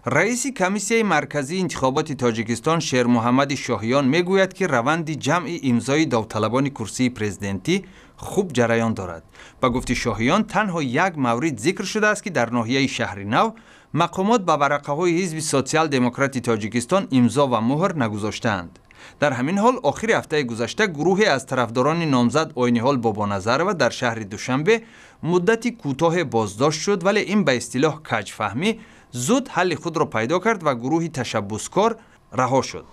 Раиси Комиссияи марказии интихоботи Тоҷикистон Шермуҳаммади Шоҳиён мегӯяд, ки раванди ҷамъи имзои довталабони курсии президентӣ хуб ҷараён дорад. Ба гуфти Шоҳиён, танҳо як маврид зикр шудааст, ки дар ноҳияи Шаҳри Нав мақомот ба варақаҳои Ҳизби Социал-демократи Тоҷикистон имзо ва муҳр нагузоштаанд. Дар ҳамин ҳол, охири ҳафтаи гузашта гурӯҳе аз тарафдорони номзад Ойниҳол Бобоназарова дар шаҳри Душанбе муддати кӯтоҳе боздошт шуд, вале ин ба истилоҳ каҷфаҳмӣ зуд ҳалли худро пайдо кард ва гурӯҳи ташаббускор раҳо шуд.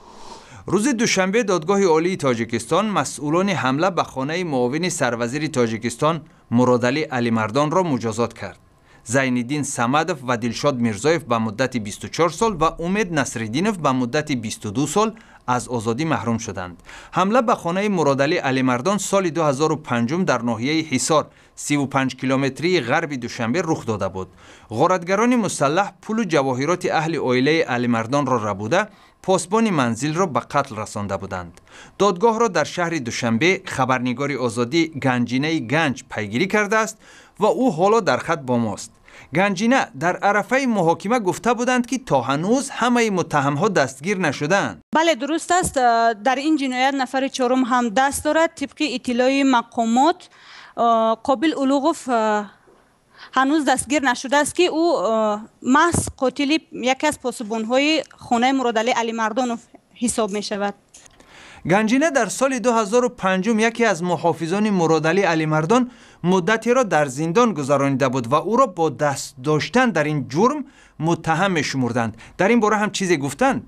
Рӯзи душанбе Додгоҳи Олии Тоҷикистон масъулони ҳамла ба хонаи муовини сарвазири Тоҷикистон Муродалӣ Алимардонро муҷозот кард. Зайниддин Самадов ва Дилшод Мирзоев ба муддати 24 сол ва Умед Насриддинов ба муддати 22 сол аз озодӣ маҳрум шуданд. Ҳамла ба хонаи Муродалӣ Алимардон соли 2005 дар ноҳияи Ҳисор, 35 километрии ғарби Душанбе, рух дода буд. Ғоратгарони мусаллаҳ пулу ҷавоҳироти аҳли оилаи Алимардонро рабуда, посбони манзилро ба қатл расонда буданд. Додгоҳро дар шаҳри Душанбе хабарнигори Озодӣ Ганҷинаи Ганҷ пайгирӣ кардааст ва ӯ ҳоло дар хат бо мост. Ганҷина, дар арафаи муҳокима гуфта буданд, ки то ҳанӯз ҳамаи муттаҳамҳо дастгир нашудаанд. Бале, дуруст аст, дар ин ҷиноят нафари чорум ҳам даст дорад. Тибқи иттилои мақомот, Қобил Улуғов ҳанӯз дастгир нашудааст, ки ӯ маҳз қотили яке аз посубонҳои хонаи Муродалӣ Алимардонов ҳисоб мешавад. Ганҷина, дар соли 2005 яке аз муҳофизони Муродалӣ Алимардон муддатеро дар зиндон гузаронида буд ва ӯро бо даст доштан дар ин ҷурм муттаҳам мешумурданд. Дар ин бора ҳам чизе гуфтанд?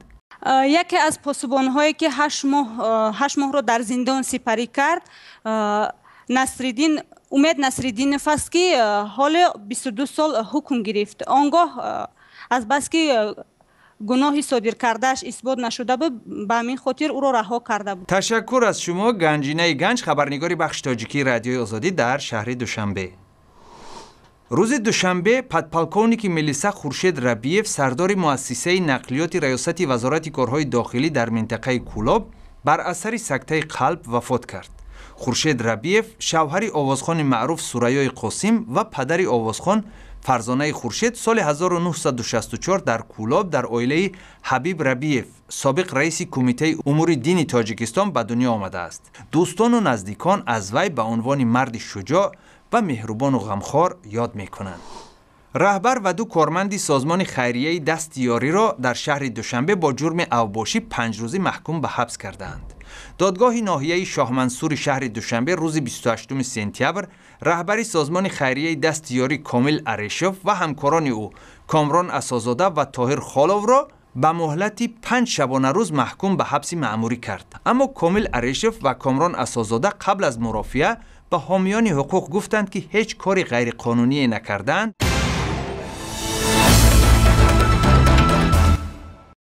Яке аз посубонҳое, ки 8 моҳро дар зиндон сипарӣ кард, Насриддин, Умед Насриддинов аст, ки ҳоло 22 сол ҳукм гирифт. Он гоҳ азбаски гуноҳи содир кардааш исбот нашуда буд, ба ҳамин хотир ӯро раҳо карда буд. Ташаккур аз шумо, Ганҷинаи Ганҷ, хабарнигори бахши тоҷикии Радиои Озодӣ дар шаҳри Душанбе. Рӯзи душанбе подполковники милиса Хуршед Рабиев, сардори муассисаи нақлиёти Раёсати Вазорати корҳои дохилӣ дар минтақаи Кӯлоб, бар асари сактаи қалб вафот кард. Хуршед Рабиев шавҳари овозхони маъруф Сурайёи Қосим ва падари овозхон Фарзонаи Хуршед соли 1964 дар Кӯлоб дар оилаи Ҳабиб Рабиев, собиқ раиси Кумитаи умури дини Тоҷикистон, ба дунё омадааст. Дӯстону наздикон аз вай ба унвони марди шуҷоъ ва меҳрубону ғамхор ёд мекунанд. Раҳбар ва ду корманди созмони хайрияи Дасти ёриро дар шаҳри Душанбе бо ҷурми авбошӣ 5 рӯзӣ маҳкум ба ҳабс кардаанд. Додгоҳи ноҳияи Шоҳмансури шаҳри Душанбе рӯзи 28 сентябр раҳбари созмони хайрияи Дасти ёрӣ Комил Арешов ва ҳамкорони ӯ Комрон Асозода ва Тоҳир Холовро ба муҳлати 5 шабонарӯз маҳкум ба ҳабси маъмурӣ кард. Аммо Комил Арешов ва Комрон Асозода қабл аз мурофиа ба ҳомиёни ҳуқуқ гуфтанд, ки ҳеҷ кори ғайриқонуние накардаанд.